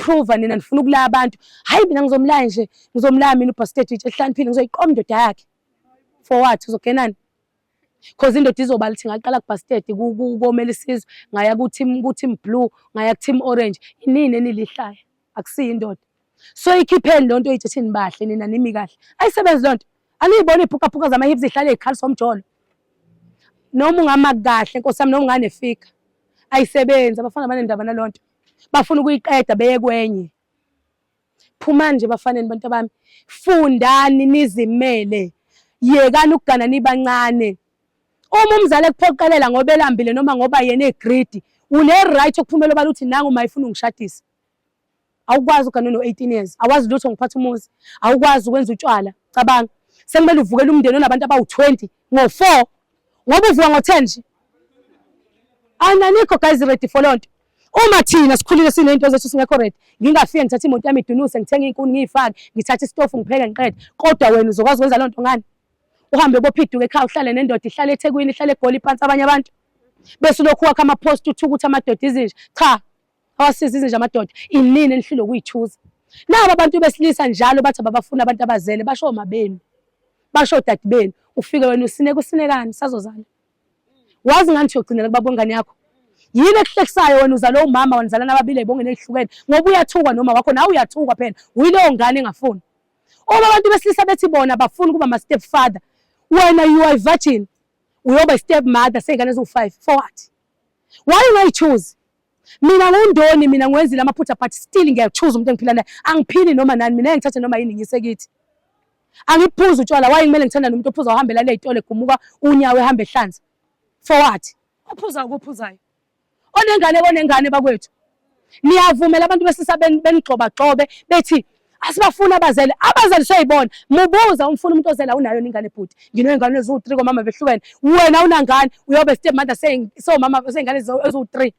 ukuprova nina nifuna ukulaya abantu. Hayi, mina ngizomlaya nje, ngizomlaya mina ubastard, itshe ehlaniphile, ngizoyiqoma indoda yakhe. For what? Uzogenani? Cause indoda izobala ukuthi ngaqala kubastard komela isizwe, ngaya ku-team blue, ngaya ku-team orange. Inini enilihlaya? Akusiyo indoda. So ikhipheni loo nto ithi thini bahle nina nimi kahle. Ayisebenzi loo nto. Aniyibona iphukaphuka zama-hips zihlale zikhaliswa umjolo. Noma ungama kahle nkosi yami, noma unganefika. Ayisebenzi, abafana banendaba naloo nto. Bafuna ukuyiqeda beye kwenye. Phumani nje bafaneni bantu bami. Fundani nizimele. Yekani ukugana nibancane. Uma umzali ekuphoqelela ngoba elambile noma ngoba yena egridi, une-right yokuphumela obala uthi nangu uma efuna ungishadisa. Awukwazi ugane no-18 years, awazi lutho ngokuphatha umuzi, awukwazi ukwenza utshwala. Cabanga, sekumele uvukele umndeni onabantu abawu-20 ngo-4 ngoba uvuka ngo-10 nje. Ananikho guys ready for lonto. Uma thina sikhulile siney'nto zethu singekho ready, ngingafike ngithathe imoto yami idunuse, ngithenge iy'nkuni ngiy'fake, ngithathe isitofu ngipheke ngiqede. Kodwa wena uzokwazi ukwenza loo nto ngani? Uhambe ubophe iduku ekhaya, uhlale nendoda ihlale eThekwini, ihlale eGoli iphansi abanye abantu. Bese ulokhu wakha ama-post uthuka ukuthi amadoda izinja. Cha, awasiza izinja amadoda. Inini enihlulwe ukuyithuza? Naba abantu besilisa njalo bathi ababafuna abantu abazele, basho omabenu, basho odade benu. Ufike wena usineka usinekani sazozala. Wazi ngani ukuthi uyogcinela kubaba wengane yakho? Yini ekuhlekisayo wena uzala umama wanizalana ababili ey'bongeni ey'hlukene ngoba uyathukwa noma wakho nawe uyathukwa phela uyileyo ngane engafuni. Uma abantu besilisa bethi bona bafuna ukuba ama-step father, wena you are a virgin, uyoba i-step mother sey'ngane eziwu-5 for what? Why ungayi-choose? Mina ngundoni, mina ngiwenzile amaphutha but still ngiyachoose umuntu engiphila naye. Angiphili noma nani, mina ngithathe noma yini ngiyise kithi. Angiphuzi utshwala, why kumele ngithanda nomuntu ophuza uhambela le y'tolo egumuka unyawo ehambe ehlanza? For what? Ophuzayo kophuzayo. Onengane konengane bakwethu. Niyavumela abantu besilisa benigxobagxobe bethi asibafuni abazele. Abazele seyibona. Mubuza umfuna umuntu ozela unayo ingane bhuti. Nginey'ngane eziwu-3 komama behlukene. Wena unangane uyobe step mother sewumama sey'ngane eziwu-3.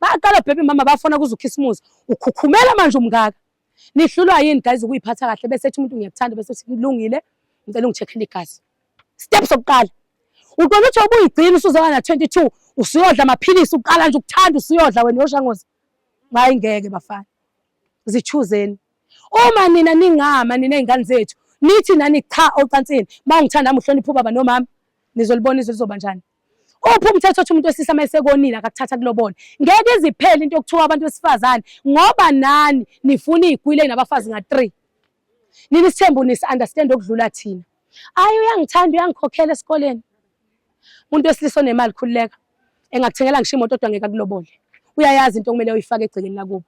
Baqala baby mama bafona kuze ukhisimusi. Ukhukhumela manje umngaka. Nihlulwa yini guys ukuyiphatha kahle bese ethi umuntu ngiyakuthanda bese uthi kulungile ngicela ungi-check-ele igazi. Step sokuqala. Uqonda ukuthi ubuyigcina usuzoba na 22 usuyodla amaphilisi uqala nje ukuthanda usuyodla wena uyoshangoza. Hayi ngeke bafana. Zichuzeni. Uma nina ningama nina ey'ngane zethu nithi nani cha ocansini uma ungithanda nami uhloniphe ubaba nomama nizolibona izwe lizoba njani. Uphi umthetho othi umuntu wesilisa uma esekonile akakuthatha kulobona? Ngeke iziphele into yokuthuka abantu besifazane ngoba nani nifuna iy'gwile ey'nabafazi nga-3. Nina isithembu nisi-understand okudlula thina. Ayi uyangithanda uyangikhokhela esikoleni. Umuntu wesilisa onemali khululeka engakuthengela ngisho imoto kodwa ngeke akulobole. Uyayazi into okumele uyifake egcekeni lakubo.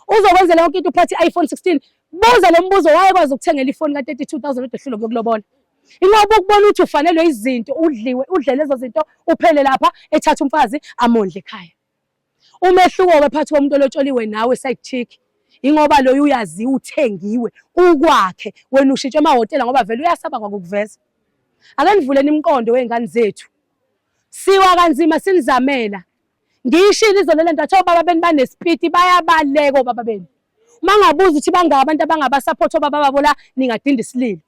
Uzokwenzela yonke into uphathe i-iPhone 16. Buza lo mbuzo wayekwazi ukuthengela ifoni ka-32,000 kodwa ehlulwe ukuyokulobola. Ingoba ukubona ukuthi ufanelwe izinto udliwe udle lezo zinto uphele lapha ethatha umfazi amondle ekhaya. Umehluko-ke phakathi komuntu olotsholiwe nawe side chick ingoba loyo uyaziwa uthengiwe ukwakhe wena ushintshe emahhotela ngoba vele uyasaba kwakukuveza. Ake nivuleni imiqondo wey'ngane zethu. Siwa kanzima sinizamela. Ngiyishilo izolo lento athi obaba benu banesipiti bayabaleka obaba benu. Uma ngabuza ukuthi bangaka abantu abangabasupport obaba babo la ningadinda isililo.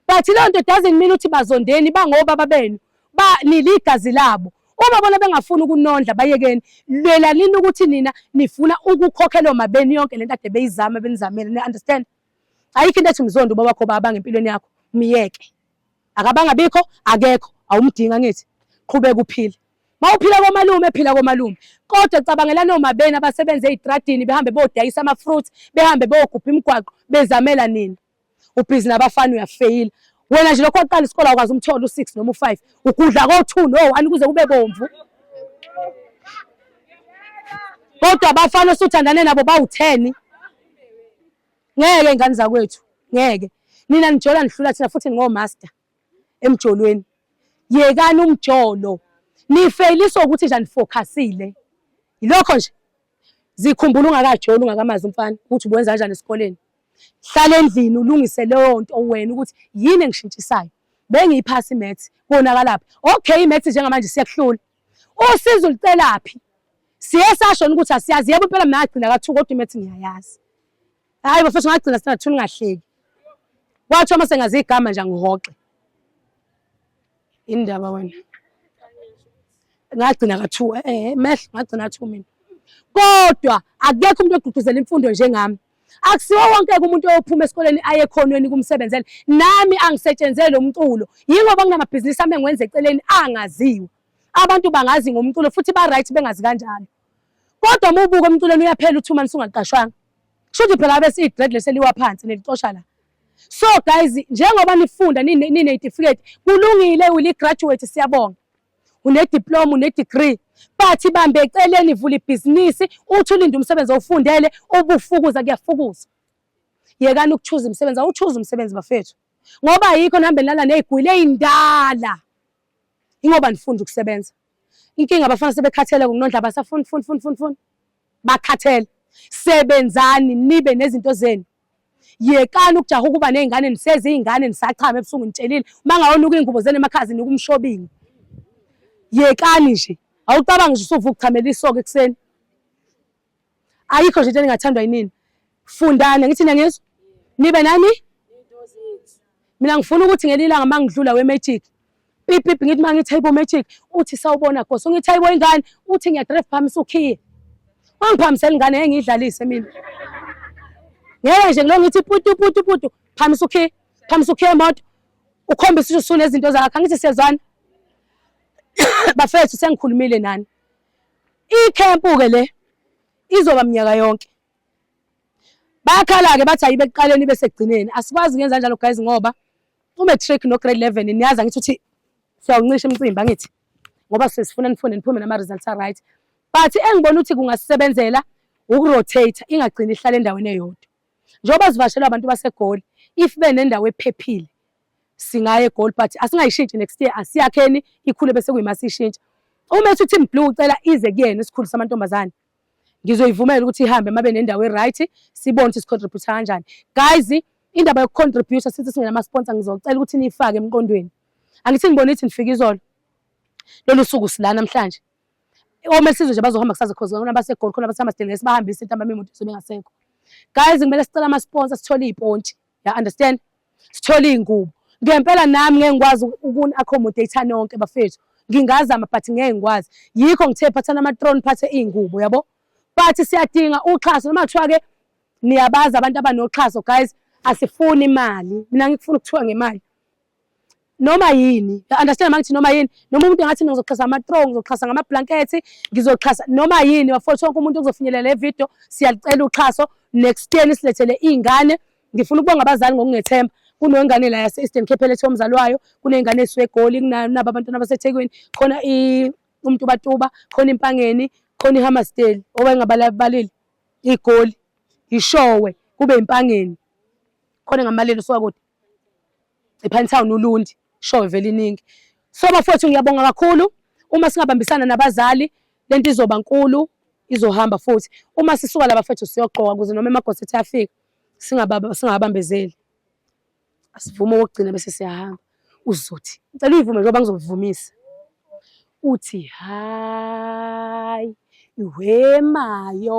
But leyo nto doesn't mean ukuthi bazondeni bangobaba benu. Ba niligazi labo. Uma bona bengafuni ukunondla bayekeni. Lwelanini ukuthi nina nifuna ukukhokhela omabeni yonke lento ade beyizama benizamela. Ni understand? Ayikho into ethi mzondo ubaba wakho baba ngempilweni yakho. Miyeke. Akabanga bikho akekho awumdinga ngithi. Qhubeka uphile. Mawuphila komalume phila komalume. Kodwa cabangelani omabeni abasebenza ezitradini behambe bodayisa ama fruits, behambe beyogubha imigwaqo bezamela nina. Ubhizi nabafana uyafeyila. Wena nje lokho waqala isikole awukwazi umthola u6 noma u5. Ugudla ko2 no1 kuze kube bomvu. Kodwa abafana osuthandane nabo bawu10. Ngeke ingane zakwethu, ngeke. Nina nijola nihlula thina futhi ningo master emjolweni. Yekani umjolo. Nifeyiliswa ukuthi nje anifocusile. Yilokho nje. Zikhumbula ungakajoli ungakamazi umfana ukuthi ubenza kanjani esikoleni. Hlala endlini ulungise leyo nto wena ukuthi yini engishintshisayo. Bengiyiphasi i-maths konakalaphi? Okay, i-maths njengamanje siyakuhlula. Usizo ulicelaphi? Siye sasho ukuthi asiyazi. Yebo impela mina ngagcina ka-2 kodwa i-maths ngiyayazi. Hayi bafethu ngagcina sina 2 ningahleki. Kwathiwa uma sengazi igama nje angihoxe. Indaba wena. Ngagcina ka-2 mehlo ngagcina ka-2 mina. Kodwa akekho umuntu ogqugquzela imfundo njengami. Akusiwo wonke-ke umuntu oyophuma esikoleni aye ekhonweni kumsebenzele. Nami angisetshenzele lo mculo. Yingoba nginamabhizinisi ami engiwenza eceleni angaziwa. Abantu bangazi ngomculo futhi ba-right bengazi kanjalo. Kodwa uma ubuka emculweni uyaphela uthuma nisungaqashwanga. Kusho phela abe siyi-dread leseliwa phansi nelicosha la. So guys, njengoba nifunda nine-certificate, kulungile uli-graduate siyabonga. Une-diploma, une-degree. But bambe eceleni vula ibhizinisi, uthi ulinde umsebenzi owufundele, ubufukuza kuyafukuza. Yekani ukuchuza imisebenzi, awuchuza umsebenzi bafethu. Ngoba ayikho nihambe nilala ney'gwili ey'ndala. Ingoba nifunda ukusebenza. Inkinga abafana sebekhathele ngokunondla abasafuni funi funi funi funi. Bakhathele. Sebenzani nibe nezinto zenu. Yekani ukujaha ukuba nezingane niseze izingane nisachama ebusuku nitshelile. Uma ngawonuka ingubo zenu emakhazi nika umshobingi. Yekani nje. Awucabangi nje usuvuka uchamela isoka ekuseni. Ayikho nje into engingathandwa yinini. Fundani ngithi niyangizwa? Nibe nani? Mina ngifuna ukuthi ngelinye ilanga uma ngidlula we-magic pipi ngithi uma ngithi hayibo magic uthi sawubona goso ngithi hayibo ingane uthi ngiyadrive phamisa ukhiye wangiphamisela ingane ngeke ngiyidlalise mina ngeke nje ngilo ngithi putu putu putu phamisa ukhiye phamisa ukhiye emoto ukhombisa ukuthi usunezinto zakho angithi siyezwana bafethu sengikhulumile nani ikhempu-ke le izoba minyaka yonke Bayakhala-ke bathi ayibe ekuqaleni ibe sekugcineni. Asikwazi ukuyenza kanjalo guys ngoba u-matric no-grade 11 niyazi angithi ukuthi siyawuncisha umcimbi angithi ngoba sesifuna nifunde niphume nama-results a-right. But engibona ukuthi kungasisebenzela uku-rotate ingagcini ihlale endaweni eyodwa. Njengoba sivashelwa abantu baseGoli, if benendawo ephephile singaya eGoli but asingayishintshi next year, asiyakheni ikhule bese kuyima siyishintsha. Uma ethi uTeam Blue ucela ize kuyena isikhulu samantombazane ngizoyivumela ukuthi ihambe mabe nendawo e-right sibone ukuthi sicontribute kanjani. Guys, indaba yokucontribute sithi singenama-sponsor ngizocela ukuthi niyifake emqondweni. Angithi ngibone ukuthi nifike izolo lolu suku sila namhlanje. Omesizwe nje bazohamba kusasa cause khona abaseGoli khona abaseMadeleke sibahambise ntambama imoto izobe ingasekho. Guys, kumele sicele ama-sponsor sithole iy'pontshi. Ya understand? Sithole iy'ngubo. Ngempela nami ngeke ngikwazi ukuni-accommodate nonke bafethu. Ngingazama but ngeke ngikwazi. Yikho ngithe phathani ama-tron phathe iy'ngubo yabo. But siyadinga uxhaso noma kuthiwa-ke niyabazi abantu abanoxhaso guys, asifuni imali. Mina ngikufuna ukuthiwa ngemali. Noma yini, you understand uma ngithi noma yini, noma umuntu engathi ngizoxhasa ama-throw, ngizoxhasa ngama-blankets, ngizoxhasa noma yini bafowethu, wonke umuntu ozofinyelela le video siyalicela uxhaso. Next year nisilethele iy'ngane. Ngifuna ukubonga abazali ngokungethemba. Kunengane la yase-Eastern Cape elethe umzali wayo, kuney'ngane ey'suka eGoli, kunabo abantwana baseThekwini, khona uMtubatuba, khona iMpangeni, khona iHammarsdale, owayengabalile, iGoli, iShowe, kube iMpangeni. Khona engamaleli usuka kude. ePinetown uLundi sho vele iningi. So bafowethu ngiyabonga kakhulu uma singabambisana nabazali lento izoba nkulu izohamba futhi uma sisuka la bafethu siyogqoka ukuze noma emagosethi afika singababa singabambezeli. Asivume okugcina bese siyahamba. Uzothi ngicela uyivume njengoba ngizokuvumisa. Uthi hayi iwemayoyo.